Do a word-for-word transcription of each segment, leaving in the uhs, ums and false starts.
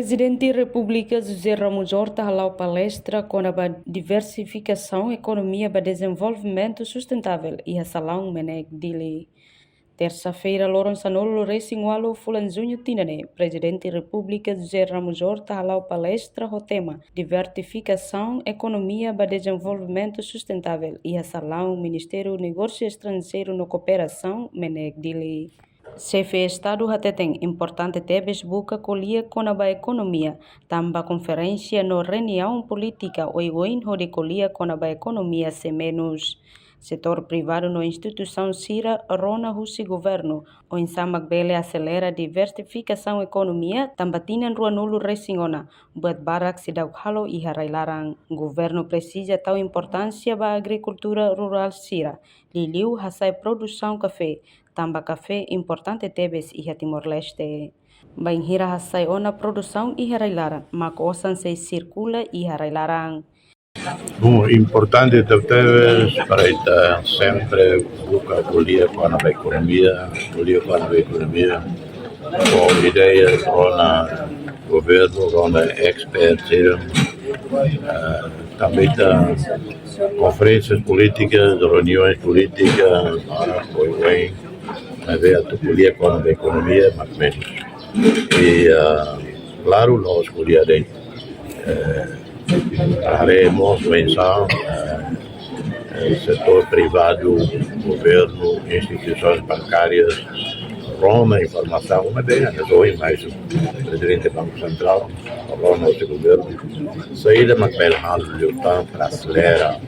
Prezidente Repúblika José Ramos Horta hala'o palestra kona-ba diversifikasaun ekonomia ba dezenvolvimentu sustentável iha salaun MNEK Dili. Tersa-feira, loron sanulu-resin-ualu fulan Juñu tinan ne'e, Prezidente Repúblika José Ramos Horta hala'o palestra ho tema Diversifikasaun Ekonomia ba Dezenvolvimentu Sustentável iha salaun Ministériu Negósiu Estranjeiru no Kooperasaun MNEK Dili. Xefe Estadu hateten importante tebes buka ko'alia kona-ba ekonomia, tanba konferénsia no reuniaun polítika oioin hodi ko'alia kona-ba ekonomia sei menus. Setór privadu no instituisaun sira rona husi governu oinsá mak bele aselera diversifikasaun ekonomia, tanba tinan ruanulu-resin-ona buat barak seidauk halo iha rai-laran. Governu presiza tau importánsia ba agrikultura rurál sira, liuliu hasa'e produsaun kafé, tanba kafé importante tebes iha Timor-Leste. Bainhira hasa'e ona produsaun iha rai-laran, mak osan sei sirkula iha rai-laran. Bom, importante tebes para ita sempre buka ko'alia kona-ba ekonomia, ko'alia kona-ba ekonomia, ho ideia rona governu, rona expert sira, eh, tanba ita konferénsias polítikas, reuniões políticas, ah, oioin, maibé atu ko'alia kona-ba ekonomia mak menus. I, ah, klaru, la'ós ko'alia de'it, eh, haree mós oinsá, eh, eh, setór privadu, governu, instituisoens bankárias rona informasaun, maibé, ah, ne'e ohin mais Prezidente Banku Sentrál rona husi governu saida mak bele halo liután para aselera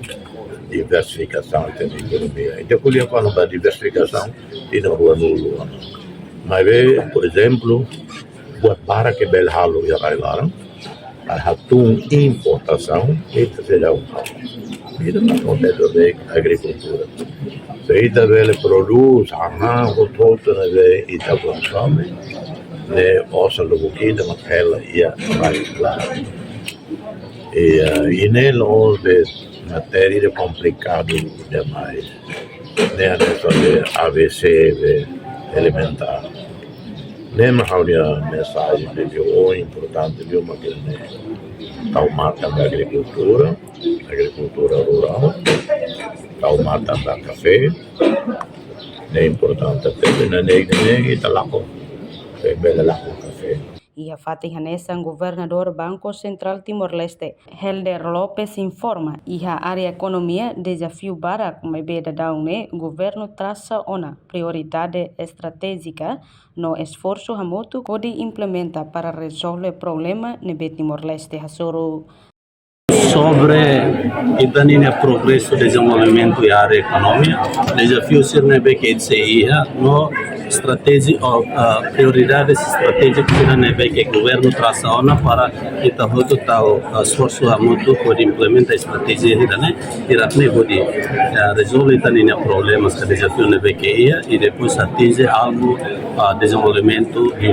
diversifikasaun iha ekonomia. Ita ko'alia kona-ba diversifikasaun iha ruanulu. Maibé, por ezemplu, buat barak ke bele halo iha rai-laran, para hatún importasaun, ita seidauk halo. Ita mak konta de'it agrikultura. Se ita bele prodús, hahán, hotu-hotu ne'ebé ita konsome, ne'e osan lubuk ida mak hela iha rai-laran. I, eh, i ne'e la'ós de'it matéria komplikadu demais. Ne'e hanesan de'it A B C de'it elementár. Ne'e mak ha'u-nia mensajen de'it, o importante liu mak ne'e. Tau matan ba agrikultura, agrikultura rurál. Tau matan ba kafé. Ne'e importante tebes, ne'e, ne'e, ne'e ita lakon. Sei bele lakon kafé. Iha fatin hanesan, Governadór Banku Sentrál Timor-Leste, Helder Lopes, informa iha área ekonomia dezafiu barak, maibé daudaun ne'e governu trasa ona prioridade estratéjika no esforsu hamutuk hodi implementa para rezolve problema ne'ebé Timor-Leste hasoru. Sobre ita-nia progresu, dezenvolvimentu iha área ekonomia, dezafiu sira ne'ebé ke ita sei iha, no estratéjia, ou, ah, prioridades estratéjikas sira ne'ebé ke governu trasa ona para ita hotu tau, ah, esforsu hamutuk hodi implementa estratéjia ida-ne'e, ida-ne'e hodi, ah, rezolve ita-nia problemas ka dezafiu ne'ebé ke iha, i depois atinje alvu, ah, dezenvolvimentu, i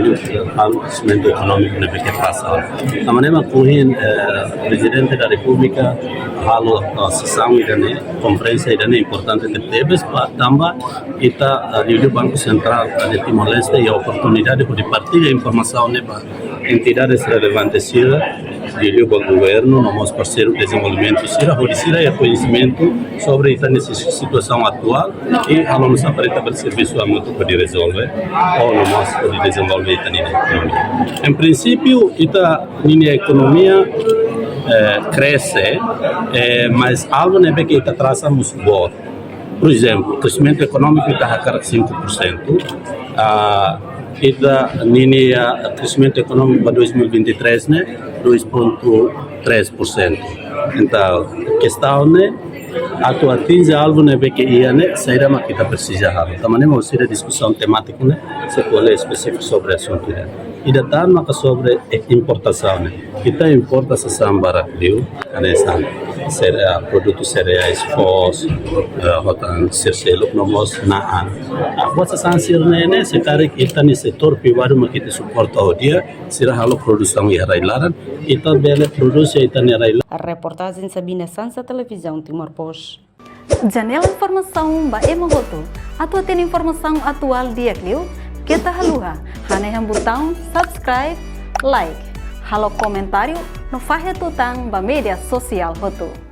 alvu kreximentu ekonómiku ne'ebé ke trasa ona. Tanba ne'e mak ohin, eh, Prezidente da Repúblika halo, ah, sesaun ida-ne'e, konferénsia ida-ne'e importante tebetebes, ba, tanba ita, ah, liuliu Banku Sentrál, ah, de Timor-Leste, iha oportunidade hodi partilla informasaun ne'e ba entidades relevantes sira, liuliu ba governu, no mós parseiru dezenvolvimentu sira, hodi sira iha koñesimentu sobre ita-nia si-, situasaun atuál, i halo oinsá para ita bele servisu hamutuk hodi rezolve, ou no mós hodi dezenvolve ita-nia ekonomia. Em princípio, ita-nia ekonomia, eh, krese, eh, mas alvu ne'ebé ke ita trasa mós boot. Por ezemplu, kreximentu ekonómiku ita hakarak cinco por cento, ah, ita-nia, ah, kreximentu ekonómiku ba dois mil e vinte e três ne'e dois ponto três por cento. Entaun, kestaun ne'e, atu atinje alvu ne'ebé ke iha ne'e, saida mak ita presiza halo. Tanba ne'e mak husi diskusaun temátiku ne'e, sei ko'alia espesífiku sobre asuntu ne'e. Ida tan maka sobre importasaun ne'e. Ita importa sasán barak liu, hanesan sere-, ah, produtu sereais, foos, ah, ho tan sira seluk no mós na'an. Ah, buat sasán sira-ne'e ne'e, se karik ita-nia setór privadu mak ita suporta ho di'ak, sira halo produsaun iha rai-laran, ita bele prodús iha ita-nia rai-laran. Reportajen Sabina Sansa, Televizaun Timor Post. Janela informasaun ba ema hotu. Atu hatene informasaun atuál di'ak liu, keta haluha hanehan butaun subscribe, like, Halo komentáriu no fahe tutan ba média sosiál hotu.